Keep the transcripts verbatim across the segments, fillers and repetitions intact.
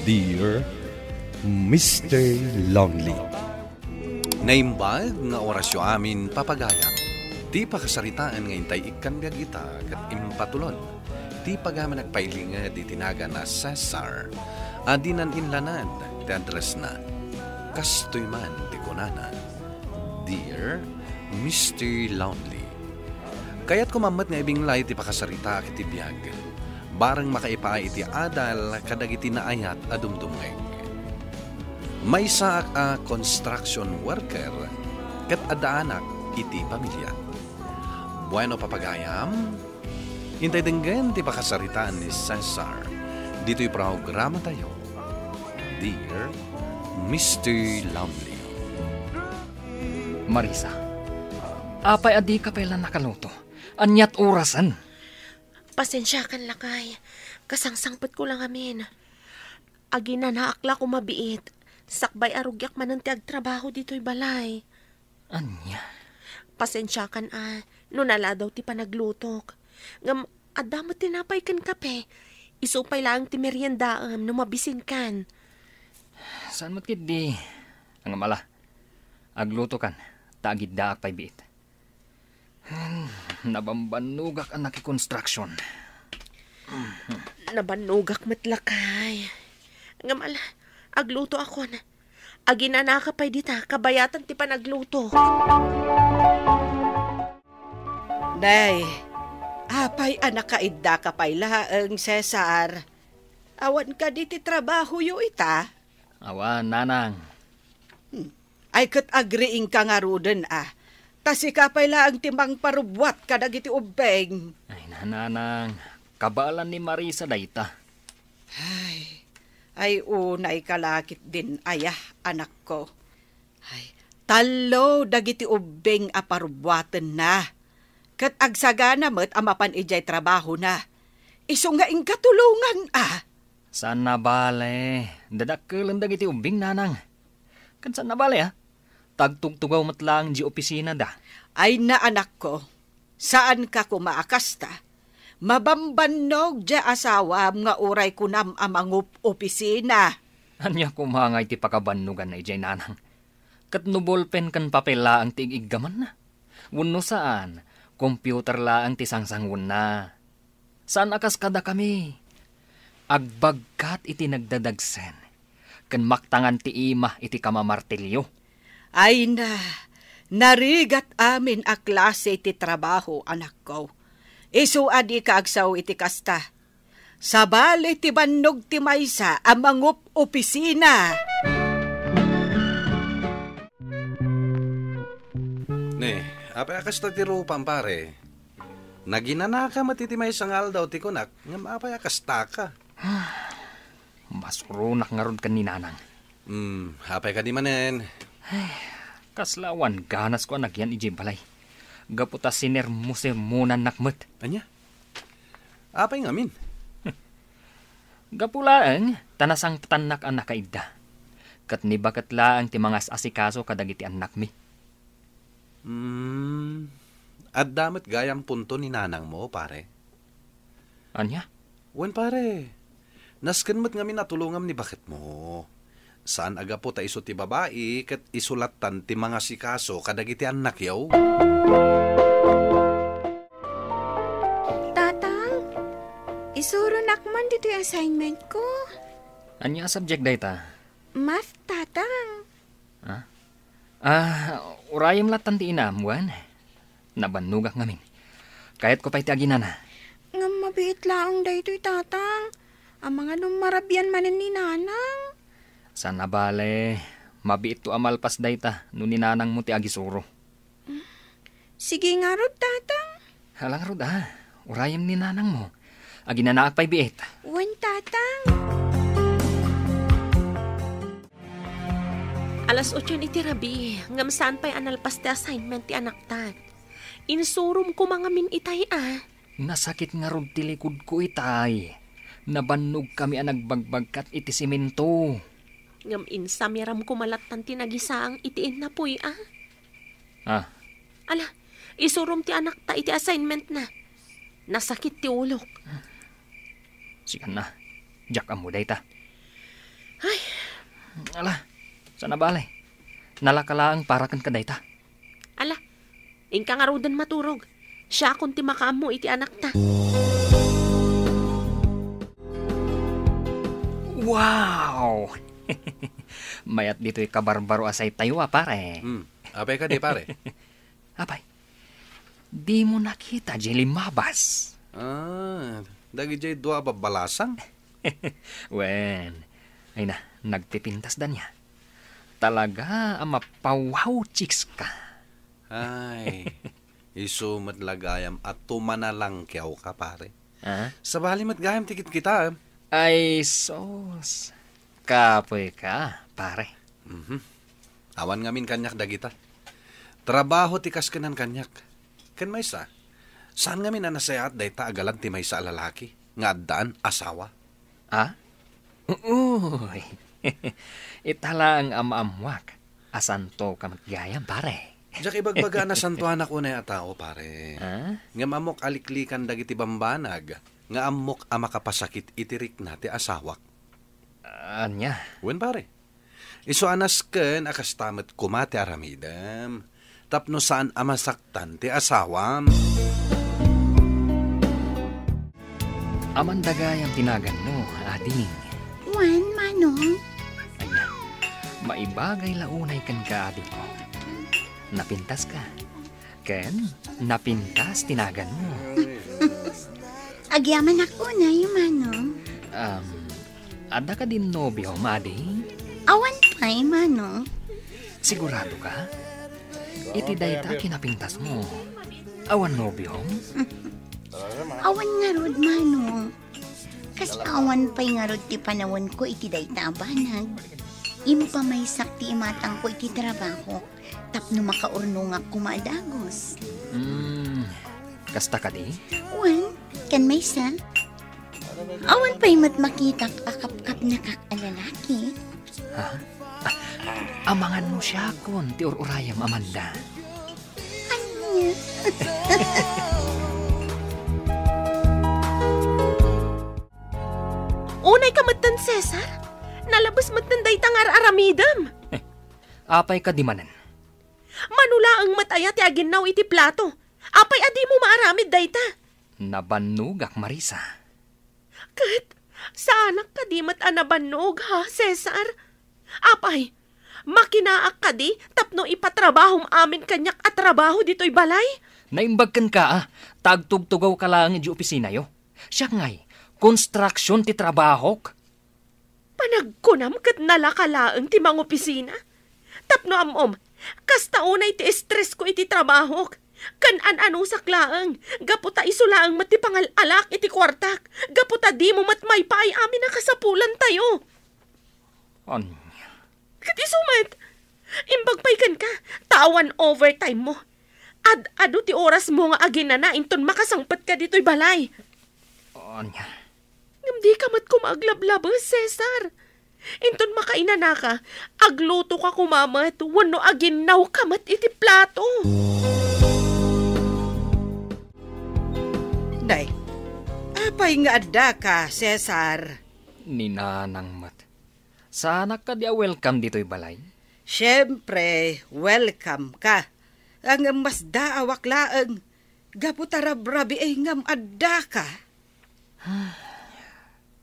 Dear Mister Lonely. Naimbag nga orasyo amin, papagayam. Ti pakasaritaan nga intay ikkan biag ita ket impatulon ti pagaman agpailinged iti nagan a Cesar a dinan inlanad ti addressna. Kastoy man ti kunana, Dear Mister Lonely. Kayatko mammet nga ibinglay ti pakasaritaak iti biag. Bareng makaipaay iti adal kadagiti naayat a dumdumngeg. Maysaak a construction worker ket addaanak iti pamiliak. Bueno, papagayam, intay denggen ti pakasaritaan ni Cesar ditoy programatayo, Dear Mister Lonely. Marisa, apay a dika pay la nakaluto? Aniat orasen? Pasensiakan, lakay. Kasangsangpetko la ngamin. Aginanaak la koma biit, sakbay a rugiak manen ti agtrabaho ditoy balay. Ania? Pasensiakan a, no naladaw ti panaglutok. Ngem adda met tinapay ken kape. Isu pay laeng ti meriendaem no mabisinkan. Saan met ketdi? Ngem ala, aglutokan, ta agiddaak pay biit. Hmm, nabambannogak a nakikonstruction. Nabannogak met, lakay. Ngem ala, aglutoakon. Aginanaka pay dita, kabayatan ti panagluto. Nay, apay a nakaiddaka pay laeng, Cesar? Awan kadi ti trabahoyo ita? Awan, nanang. Hmm. Ay, ket agriingka ngaruden a, ta sika pay laeng ti mangparubbuat kadagiti ubbing. Ay, nanang, kabaelan ni Marisa dayta. Ay, ay, unayka la ketdin aya, anakko. Ay, tallo dagiti ubbing a parubbuatenna. Ket agsagana met a mapan idiay trabahona. Isu nga inka tulongan a. Saan a bale, dadakkelen dagiti ubbing, nanang. Ket saan a bale, a? Tagtugtugaw met laeng diay opisinada. Ay, anakko, saanka koma a kasta. Mabambannog diay asawam nga uray kunam a mangup-opisina. Ania koma ngay ti pakabannoganna idiay, nanang? Ket no bolpen ken papel laeng ti ig-iggamanna? Wenno saan, computer laeng ti sangsanguenna. Saan a kas kadakami. Agbagkat iti nagdadagsen, ken maktangan ti ima iti kamamartilio. Ay na, narigat amin a klase ti trabaho, anakko. Isu a dika agsao iti kasta. Sabali ti bannog ti maysa a mangup-opisina. Ne, apay a kasta ti rupam, pare? Naginanaka met iti maysa nga aldaw ti kunak, ngem apay a kastaka? Masuronak ngarud ken ni nanang. Hmm, apay kadi manen? Ay, kasla awan ganasko a nagyan idiay balay. Gapu ta sinermosermonannak met. Ania? Apay ngamin? Gapu laeng ta nasangpetannak a nakaidda. Ket ni baket laeng ti mangas-asikaso kadagiti annakmi. Hmm, adda met gayam punto ni nanangmo, pare. Ania? Wen, pare, nasken met ngamin a tulongam ni baketmo. Saan a gapu ta isu ti babai ket isu lattan ti mangasikaso kadagiti annakyo. Tatang, isuronak man ditoy assignment ko. Ania a subject dayta? Math, Tatang. Ah? Ah, urayem lattan ti inam, wen? Nabannogak ngamin. Kayatko pay ti aginana. Ngem mabiit laeng daytoy, Tatang. Amangan no marabian manen ni Nanang. Saan a bale, mabiitto a malpas dayta no ni Nanangmo ti agisuro. Sige ngarud, Tatang. Hala ngarud, a. Urayem ni Nanangmo. Aginanaak pay biit. Wen, Tatang. Alas otso iti rabii, ngem saan pay a nalpas ti assignment ti anakta. Insurom koma ngamin itay a. Nasakit ngarud ti likodko itay. Nabannogkami a nagbagbagkat iti semento. Ngem insamiram koma lattan ti nagisaang iti innapuy a. Ah. Ala, isurom ti anakta iti assignmentna. Nasakit ti ulok. Sikan na. Diak ammo dayta. Ay. Ala, saan a bale. Nalaka laeng para kenka dayta. Ala, inka ngaruden maturog. Siakon ti makaammo iti anakta. Wow! Mayat ditoy kabarbaro a saytayo a, pare. Hmm. Apay kadi, pare? Apay, dimo nakita diay limmabas? Ah, dagidiay dua a babbalasang? Wen, ay na, nagpipintasda nia. Talaga a mapawaw chicks ka. Ay, isu met la gayam a tumanalangkiawka, pare. Ah? Sabali met gayam ti kitkitaem. Ay, sus. Kapoy ka, pare. Mhm. Awan ngamin kaniak dagita. Trabaho ti kaskenan kaniak. Ken maysa, saan ngamin a nasayaat dayta a galad ti maysa a lalaki nga addaan asawa. Ah? Uy. Ita laeng a maammuak a santo ka met gayam, pare. Diak ibagbaga a nasantoanak unay a tao, pare. Ah? Ngem ammok a liklikan dagiti bambanag nga ammok a makapasakit iti rikna ti asawak. Ania? Wen, pare. Isu a nasken a kasta met koma ti aramidem tapno saan a masaktan ti asawam. Amanna gayam ti naganmo, ading. Wen, manong. Ania, maibagay la unay kenka, adingko. Napintaska. Ken napintas ti naganmo. Agyamanak unay, manong. Um, adda kadin nobiom, ading? Awan pay, manong. Sigurado ka? Iti dayta a kinapintasmo, awan nobiom? Awan ngarud, manong. Kas awan pay ngarud ti panawenko iti dayta a banag. Impamaysak ti imatangko iti trabaho tapno makaurnongak koma a dagus. Hmm, kasta kadi? Wen, ken maysa. Awan pay met makitak a kapkapnakak a lalaki. Ha? Ah, amangan no siakon ti ur-urayam, Amanda. Ania? Unay ka metten, Cesar? Nalabes metten dayta nga ar-aramidem. Apay kadi manen? Mano laeng met aya ti aginnaw iti plato? Apay a dimo maaramid dayta? Nabannogak, Marisa. Ket saanak kadi met a nabannog, ha, Cesar? Apay, makinaak kadi tapno ipatrabahom amin kaniak a trabaho ditoy balay? Naimbag kenka, a, ta agtugtugawka laeng idiay opisinayo. Siak ngay, konstruksion ti trabahok. Panagkunam ket nalaka laeng ti mangopisina? Tapno ammom, kasta unay ti estresko iti trabahok. Ken an-anusak laeng, gapu ta isu laeng met ti pangal-alak iti kuartak, gapu ta dimo met maipaay amin a kasapulantayo. Ania? Ket isu met, imbag pay kenka, ta awan overtime mo. Ad-adu ti orasmo nga aginana inton makasangpetka ditoy balay. Ania? Ngem dika met koma aglablabes, Cesar. Inton makainanaka, aglutoka koma met wenno aginnawka met iti plato. Nay, apay nga addaka, Cesar? Ni Nanang met. Saanak kadi a welcome ditoy balay? Siempre, welcome ka. Ngem masdaawak laeng. Gapu ta rabrabii ngem addaka.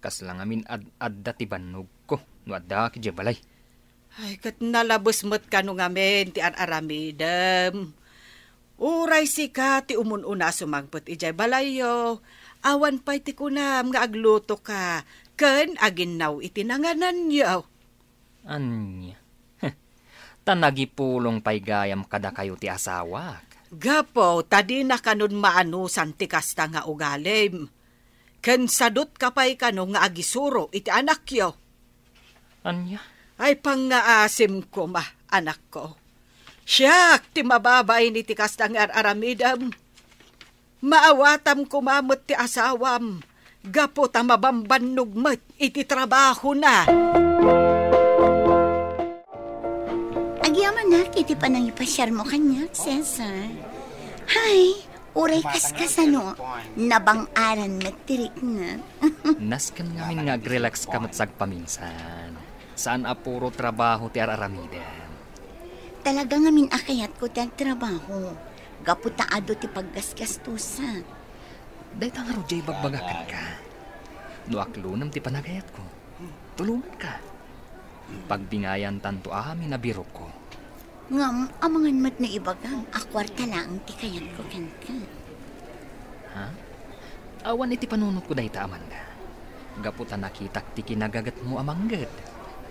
Kasla ngamin ad-adda ti bannogko no addaak idiay balay. Ay, ket nalabes met kano ngamin ti ar-aramidem. Uray sika ti umun-una a sumangpet idiay balayyo, awan pay ti kunam nga aglutoka ken aginnaw iti nangananyo. Ania? Heh, ta nagipulong pay gayam kadakayo ti asawak. Gapu ta dina kanon maanusan ti kasta nga ugalim. Ken sadutka pay kano nga agisuro iti anakyo. Ania? Ay, pangngaasim koma, anakko. Siak ti mababain iti kasta nga ar-aramidem. Maawatam koma met ti asawam, gapu ta mabambannog met iti trabahona. Agyamanak iti panangipasiarmo kaniak, Cesar. Hay, uray kaskasano, nabang-aran met ti rikna. Nasken ngamin nga agrelax ka met sa agpaminsan. Saan a puro trabaho ti ar-aramidem. Talaga ngamin a kayatko ti agtrabaho. Gapu ta adu ti paggasgastusak. Dayta ngarud diay ibagbaga kenka. No aklonem ti panagayatko, tulonganka. Pagbingayantanto amin a birokko. Ngem, amangan met no ibagam a kuarta laeng ti kayatko kenka. Ha? Awan iti panunotko dayta, Amanda. Gapu ta nakitak ti kinagagetmo a mangged.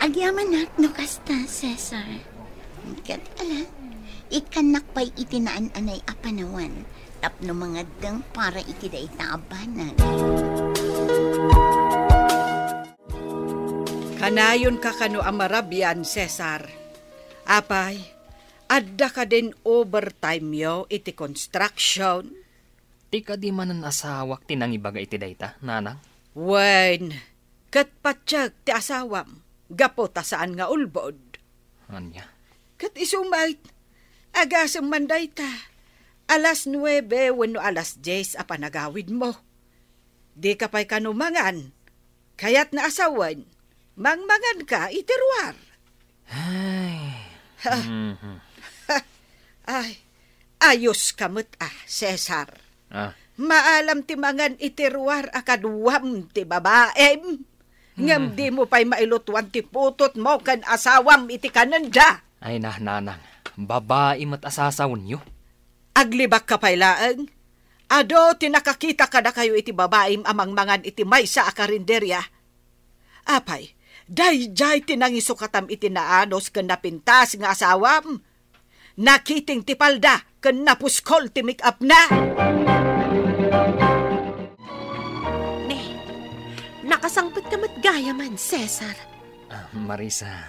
Agyamanak no kasta, Cesar. Ket ala, ikkannak pay iti naan-anay a panawen tapno mangaddeng para iti dayta a banag. Kanayonka kano a marabian, Cesar? Apay, adda kadin overtime-yo iti construction? Ti kadi manen asawak ti nangibaga iti dayta, nanang? Wen, ket patiek ti asawam, gapu ta saan nga ulbod. Ania? Ket isu met, agasem man dayta, alas nuebe wenno alas dies a panagawidmo. Dika pay kano mangan, kayatna a sawen, mangmanganka iti ruar. Ay. Ha. Mhm. Ay, ayoska met a, Cesar. Ah. Maalam ti mangan iti ruar a kaduam ti babaim. Ngem Mhm. dimo pay mailutuan ti putotmo ken asawam iti kanenda. Ay na, nanang, babai met a sasawenyo. Aglibakka pay laeng. Adu ti nakakita kadakayo iti babaim a mangmangan iti maysa a karinderia. Apay, daydiay ti nangisukatam iti naanus ken napintas nga asawam. Nakiting ti palda ken napuskol ti make-upna. Ne, nakasangpetka met gayamen, Cesar. Ah, Marisa.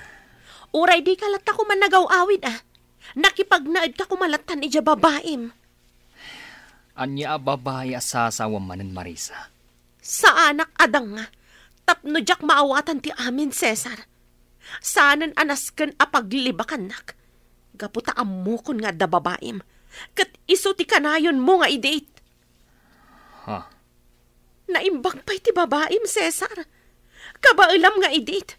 Uray dika latta koma nagaw-awid, a. Nakipagnaedka koma lattan idiay babaim. Ania a babai a sasawam manen, Marisa? Saanak a danga tapno diak maawatan ti amin, Cesar. Saanen a nasken a paglibakannak gapu ta ammokon nga adda babaim, ket isu ti kanayonmo nga i-date. Ha? Naimbag pay ti babaim, Cesar. Kabaelam nga i-date.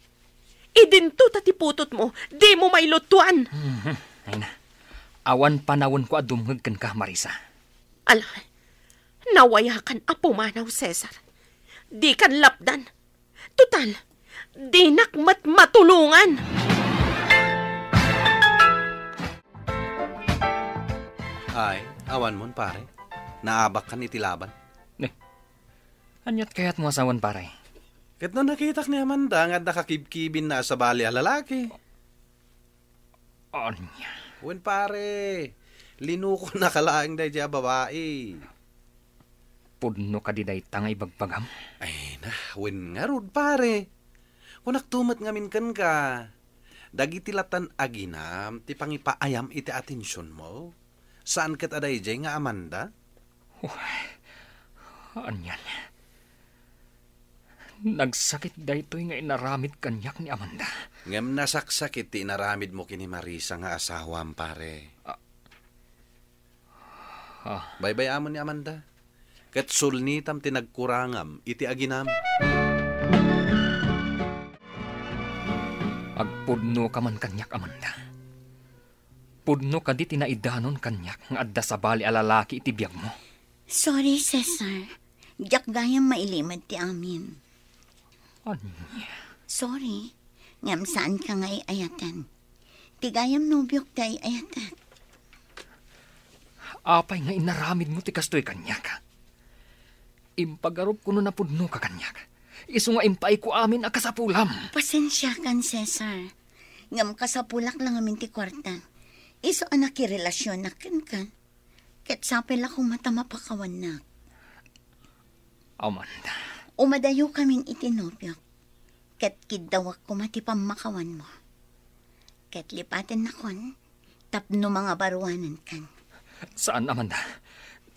Idinto ta ti putotmo, dimo mailutuan. Mhm. Ay na. Awan panawenko a dumngeg kenka, Marisa. Ala, nawayakan a pumanaw, Cesar. Dikan lapdan. Total, dinak met matulongan. Ay, awan mon, pare. Naabakkan iti laban. Ne, aniat kayatmo a sawen, pare? Ket no nakitak ni Amanda nga adda kakibkibinna a sabali a lalaki. Ania? Wen, pare, linukonnaka laeng daydiay a babai. Pudno kadi dayta nga ibagbagam? Ay na, wen ngarud, pare. Kunakto met ngamin kenka, dagiti latan aginam ti pangipaayam iti atensionmo. Saan ket a daydiay nga Amanda? Uy, anian. Nagsakit daytoy nga inaramid kaniak ni Amanda. Ngem nasaksakit ti inaramidmo ken ni Marisa nga asawam, pare. Ah. Ah. Baybay-amon ni Amanda. Ket sulnitam ti nagkurangam iti aginam. Agpudnoka man kaniak, Amanda. Pudno kadi ti naidanon kaniak nga adda sabali a lalaki iti biagmo? Sorry, Cesar. Diak gayam mailimed ti amin. Ania? Sorry, ngem saanka nga ay-ayaten. Ti gayam nobiok ti ay-ayatek. Apay nga inaramidmo ti kastoy kaniak? Impagarupko no napudnoka kaniak. Isu nga impaayko amin a kasapulam. Pasensiakan, Cesar. Ngem kasapulak la ngamin ti kuarta. Isu a nakirelasionak kenka. Ket sapay la koma ta mapakawannak. Amanda. Umadayokamin iti nobiok. Ket kiddawak koma ti pammakawanmo. Ket lipatennakon tapno mangabaruanenkan. Saan, Amanda.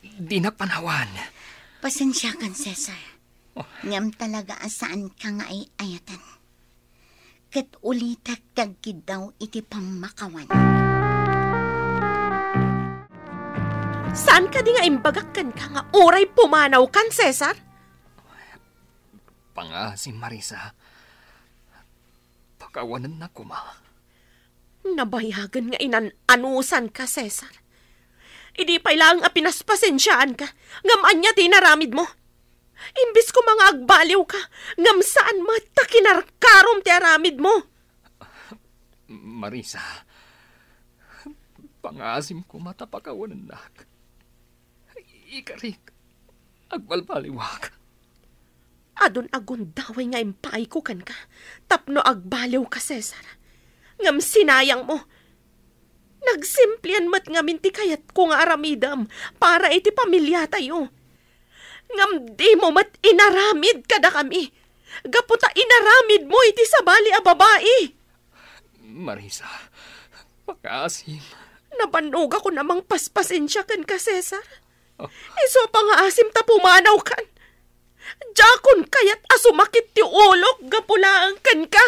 Dinak panawan. Pasensiakan, Cesar. Oh. Ngem talaga a saanka nga ay-ayaten. Ket ulitek ti agkiddaw iti pammakawan. Saan kadi nga imbagak kenka nga uray pumanawkan, Cesar? Pangasim, Marisa. Pag-, Pakawanennak koma. Nabayagen nga inan-anusanka, Cesar. Idi pay laeng a pinaspasensiaanka, ngem ania ti inaramidmo? Imbes koma nga agbaliwka, ngem saan met ta kinarkarom ti aramidmo. Marisa, pangaasim koma ta pakawanennak. Ikarik, agbalbaliwak. Adun a gundaway nga impaayko kenka tapno agbaliwka, Cesar. Ngem sinayangmo. Nagsimplian met ngamin ti kayatko nga aramidem para iti pamiliatayo. Ngem dimo met inaramid kadakami, gapu ta inaramidmo iti sabali a babai. Marisa, pakaasim. Nabannogakon a mangpaspasensia kenka, Cesar. Oh. Isu a pangaasim ta pumanawkan. Diakon kayat a sumakit ti ulok gapu laeng kenka.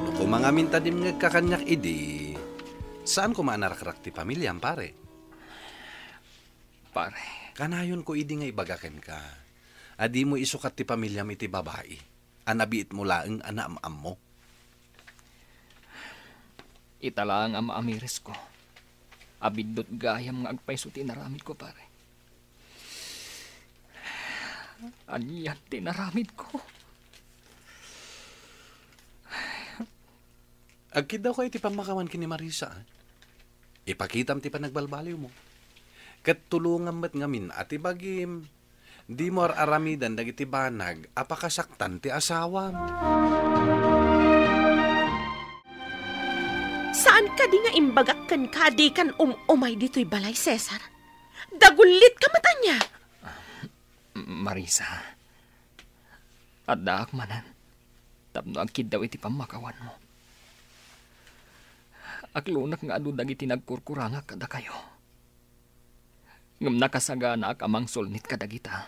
No koma ngamin ta dimngegka kaniak idi, saan koma a narakrak ti pamiliam, pare. Pare. Kanayonko idi nga ibaga kenka a dimo isukat ti pamiliam iti babai a nabiitmo laeng a naam-ammo. Ita laeng a maamirisko a biddut gayam nga agpayso ti inaramidko, pare. Anian ti inaramidko? Agkiddawka iti pammakawan ken ni Marisa, a. Ipakitam ti panagbalbaliwmo. Ket tulongam met ngamin a ti bagim, dimo ar-aramiden dagiti banag a pakasaktan ti asawam. Saan kadi nga imbagak kenka a dikan um-umay ditoy balay, Cesar? Dagullitka met ania? Marisa, addaak manen tapno agkiddaw iti pammakawanmo. Aklonak nga adu dagiti nagkurkurangak kadakayo. Ngem nakasaganaak a mangsulnit kadagita.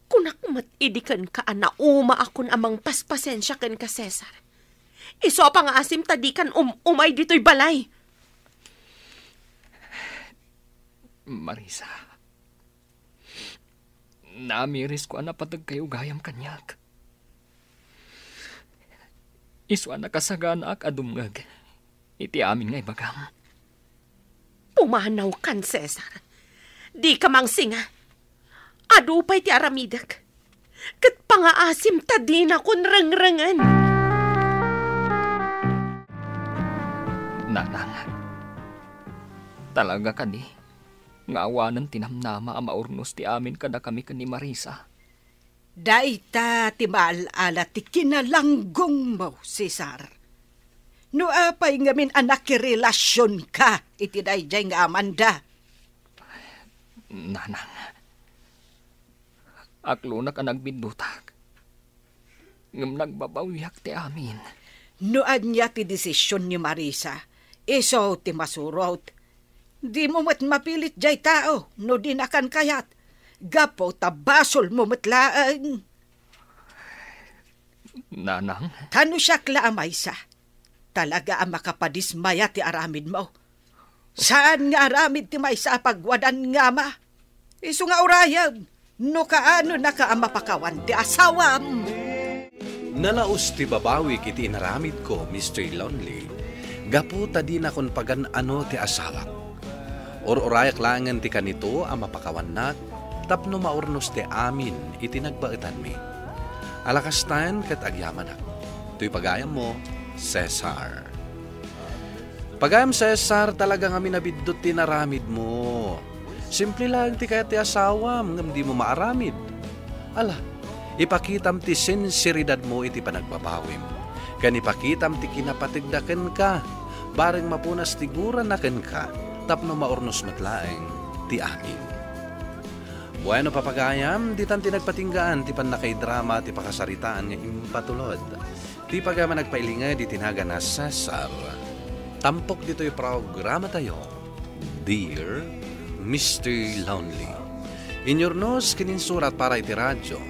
Kunak met idi kenka a naumaakon a mangpaspasensia kenka, Cesar. Isu a pangaasim ta dikan um-umay ditoy balay. Marisa, naamirisko a napategkayo gayam kaniak. Isu a nakasaganaak a dumngeg iti amin nga ibagam. Pumanawkan, Cesar. Dika mangsinga. Adu pay ti aramidek. Ket pangaasim ta dinakon rengrengen. Nanang, talaga kadi nga awanen ti namnama a maurnos ti amin kadakami ken ni Marisa? Dayta ti maal-ala ti kinalanggongmo, Cesar. No apay ngamin a nakirelasionka iti daydiay nga amanda? Nanang, aklonak a nagbiddutak, ngem nagbabawiak ti amin. No ania ti desision ni Marisa, isu ti masurot. Dimo met mapilit diay tao no dinakan kayat, gapu ta basolmo met laeng. Nanang? Ta no siak la a maysa, talaga a makapadismaya ti aramidmo. Saan nga aramid ti maysa a pagwadan nga ama. Isu nga urayem, no kaanonaka a mapakawan ti asawam. Nalaus ti babawik iti inaramidko, Mister Lonely, gapu ta dinakon pagan-ano ti asawak. Ur-urayak laengen ti kanito a mapakawannak tapno maurnos ti amin iti nagbaetanmi. Alakastan ket agyamanak. Toy pagayammo, Cesar. Pagayam Cesar, talaga ngamin a biddut ti inaramidmo. Simple laeng ti kayat ti asawam, ngem dimo maaramid. Ala, ipakitam ti sinseridadmo iti panagbabawim, ken ipakitam ti kinapategda kenka, bareng mapunas ti gurana kenka, tapno maurnos met laeng ti amin. Bueno, papagayam, ditan ti nagpatinggaan ti pannakaidrama ti pakasaritaan nga impatulod. Ti pagayam a nagpailinged iti nagan a Cesar. Tampok ditoy programatayo, Dear Mister Lonely. Inyurnos ken insurat para iti radyo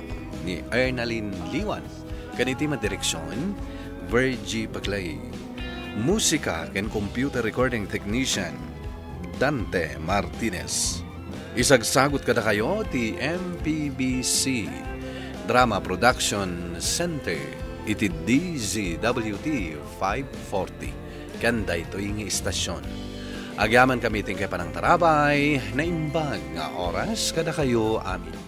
ni Ernalyn Liwan, ken iti madireksion, Virgie Bagley. Musika ken computer recording technician, Dante Martinez. Isagsagut kadakayo ti M P B C Drama Production Center iti D Z W T five forty ken daytoy nga istasyon. Agyamankami ti inkay panangtarabay, naimbag nga oras kadakayo amin.